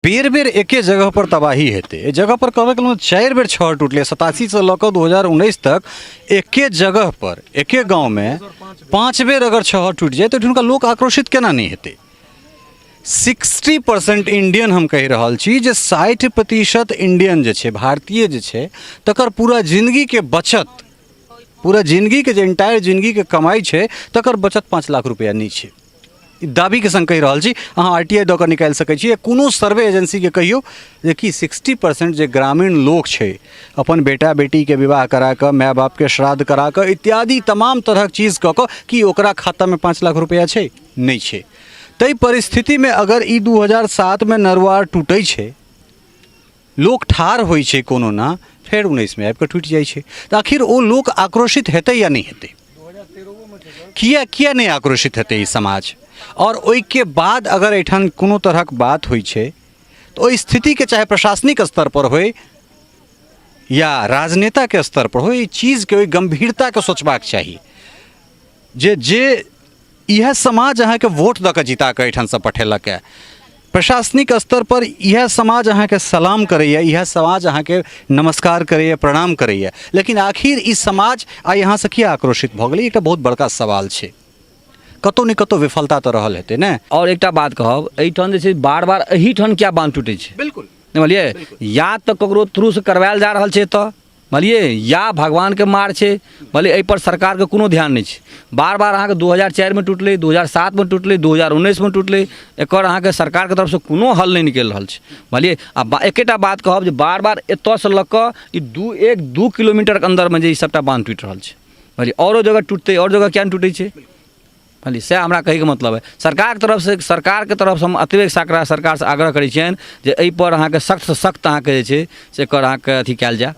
बेर बेर एके जगह पर तबाही हेतै। एहि जगह पर कहबे केलहुँ, 4 बेर छहर टूटलै। 87सँ लऽ कऽ 2019 तक एके जगह पर, एके गाँवमे 5 बेर अगर छहर टूटि जाय तऽ एहिठुनका लोक आक्रोशित केना नहि हेतै? 60% इंडियन, हम कहि रहल छी जे 60% इंडियन जे छै, भारतीय जे छै, तकर पूरा जिन्दगीके बचत, पूरा जिन्दगीके जे इंटायर जिन्दगीके कमाइ छै, तकर बचत 5 लाख रुपैआ नहि छै। ई दाबीके संग कहि रहल छी। अहाँ आरटीआई दऽ कऽ निकालि सकै छी या कोनो सर्वे एजेंसीके कहियौ जे कि 60% जे ग्रामीण लोक छै, अपन बेटा बेटीके विवाह करा कऽ, माय बापके श्राद्ध करा कऽ, इत्यादि तमाम तरहक चीज कऽ कऽ, कि ओकरा खातामे 5 लाख रुपैआ छै? नहि छै। ताहि परिस्थितिमे अगर ई 2007मे नरुआर टूटै छै, लोक ठाढ़ होइ छै कोनो ना, फेर 19मे आबि कऽ टूटि जाइ छै, तऽ आखिर ओ लोक आक्रोशित हेतै या नहि हेतै? किया किया नहि आक्रोशित हेतै ई समाज? आओर ओहिके बाद अगर एहिठाम कोनो तरहक बात होइ छै तऽ ओहि स्थितिके चाहे प्रशासनिक स्तर पर होइ या राजनेताके स्तर पर होइ, एहि चीजके ओहि गम्भीरताके सोचबाक चाही जे जे इएह समाज अहाँके वोट दऽ कऽ जिता कऽ एहिठामसँ पठेलक हँ। प्रशासनिक स्तर पर इएह समाज अहाँके सलाम करैए, इएह समाज अहाँके नमस्कार करैए, प्रणाम करैए, लेकिन आखिर ई समाज आइ अहाँसँ किया आक्रोशित भऽ गेलै? एकटा बहुत बड़का सवाल छै। कतहु ने कतहु विफलता तऽ रहल हेतै ने? आओर एकटा बात कहब, एहिठाम जे छै बार बार एहिठाम किया बान्ह टूटै छै? नहि बुझलियै? या तऽ ककरो थ्रूसँ करवायल जा रहल छै एतऽ, बुझलियै, या भगवानके मार छै, बुझलियै। एहिपर सरकारके कोनो ध्यान नहि छै। बार बार अहाँके 2004मे टुटलै, 2007मे टुटलै, 2019मे टुटलै, एकर अहाँके सरकारके तरफसँ कोनो हल नहि निकलि रहल छै, बुझलियै। आ एकेटा बात कहब जे बार बार एतऽसँ लऽ कऽ ई दू एक दू किलोमीटरके अन्दरमे जे ई सभटा बान्ह टूटि रहल छै, बुझलियै। आओरो जगह टुटतै, आओर जगह किया नहि टुटै छै? बुझलियै, सएह हमरा कहैके मतलब अइ। सरकारके तरफसँ हम एतबे सरकारसँ आग्रह करै छियनि जे एहिपर अहाँके सख्तसँ सख्त अहाँके जे छै से एकर अहाँके अथी कयल जाय,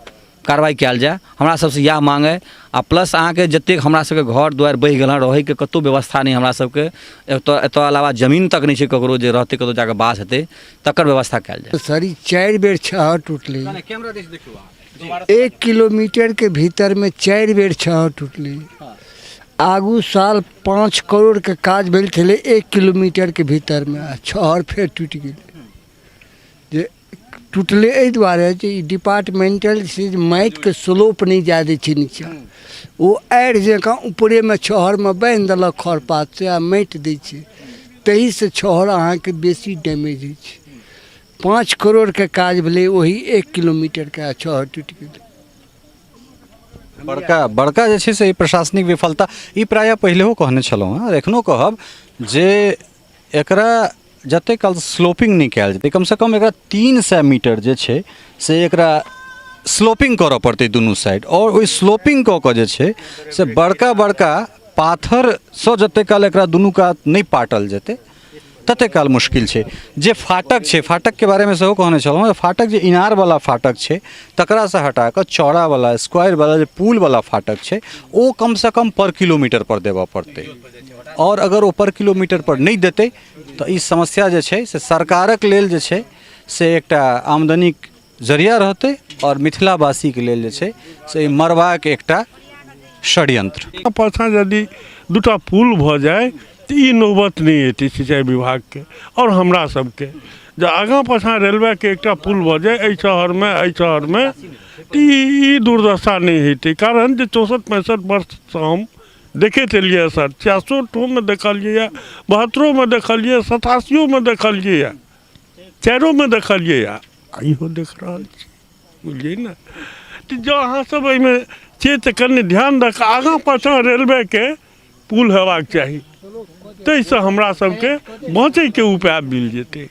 कार्रवाइ कयल जाय। हमरा सबसँ इएह माँग अइ। आ प्लस अहाँके जतेक हमरा सबके घर दुआरि बहि गेल हँ, रहैके कतहु व्यवस्था नहि हमरा सबके एतऽ, एतऽ अलावा जमीन तक नहि छै ककरो जे रहतै, कतहु जाकऽ बास हेतै, तकर व्यवस्था कयल जाय। सर, ई 4 बेर छहर टूटलै। कैमरा दिस देखियौ अहाँ। 1 किलोमीटरके भीतरमे 4 बेर छहर टूटलै। आगू साल 5 करोड़के काज भेल छलै 1 किलोमीटरके भीतरमे आ छहर फेर टूटि गेलै। जे टूटलै एहि दुआरे जे ई डिपार्टमेंटल से जे माटिके स्लोप नहि जाय दै छै नीचाँ, ओ आड़ि जकाँ ऊपरेमे छहरमे बान्हि देलक खर पातसँ आ माटि दै छै, ताहिसँ छहर अहाँके बेसी डैमेज होइ छै। 5 करोड़के काज भेलै ओही 1 किलोमीटरके आ छहर टूटि गेलै। बड़का बड़का जे छै से ई प्रशासनिक विफलता, ई प्रायः पहिलेहो कहने छलहुँ हँ आओर एखनो कहब जे एकरा जतेक काल स्लोपिंग नहि कयल जेतै, कमसँ कम एकरा 300 मीटर जे छै से एकरा स्लोपिंग करऽ पड़तै दुनू साइड, आओर ओहि स्लोपिंग कऽ कऽ जे छै से बड़का बड़का पाथरसँ जतेक काल एकरा दुनू कात नहि पाटल जेतै, ततेक काल मुश्किल छै। जे फाटक छै, फाटकके बारेमे सेहो कहने छलहुँ जे फाटक जे इनारवला फाटक छै, तकरासँ हटा कऽ चौड़ावला, स्क्वायरवला जे पुलवला फाटक छै, ओ कमसँ कम पर किलोमीटर पर देबऽ पड़तै। आओर अगर ओ पर किलोमीटर पर नहि देतै तऽ ई समस्या जे छै से सरकारक लेल जे छै से एकटा आमदनीक जरिया रहतै आओर मिथिलावासीके लेल जे छै से ई मरबाक एकटा षड्यंत्र। पाछाँ यदि दूटा पुल भऽ जाय तऽ ई नौबत नहि एतै सिंचाइ विभागके आओर हमरा सबके। जे आगाँ पाछाँ रेलवेके एकटा पुल भऽ जाय एहि शहरमे, एहि शहरमे, तऽ ई दुर्दशा नहि हेतै। कारण जे 64 65 वर्षसँ हम देखैत एलियै सर, 66ओमे देखलियै, 72ओमे देखलियै, 87ओमे देखलियै, चारिओमे देखलियै आ इहो देख रहल छी, बुझलियै ने। तऽ जँ अहाँसभ एहिमे छियै तऽ कनि ध्यान दऽ कऽ आगाँ पाछाँ रेलवेके पुल हेबाक चाही, ताहिसँ हमरा सभके बचैके उपाय मिल जेतै।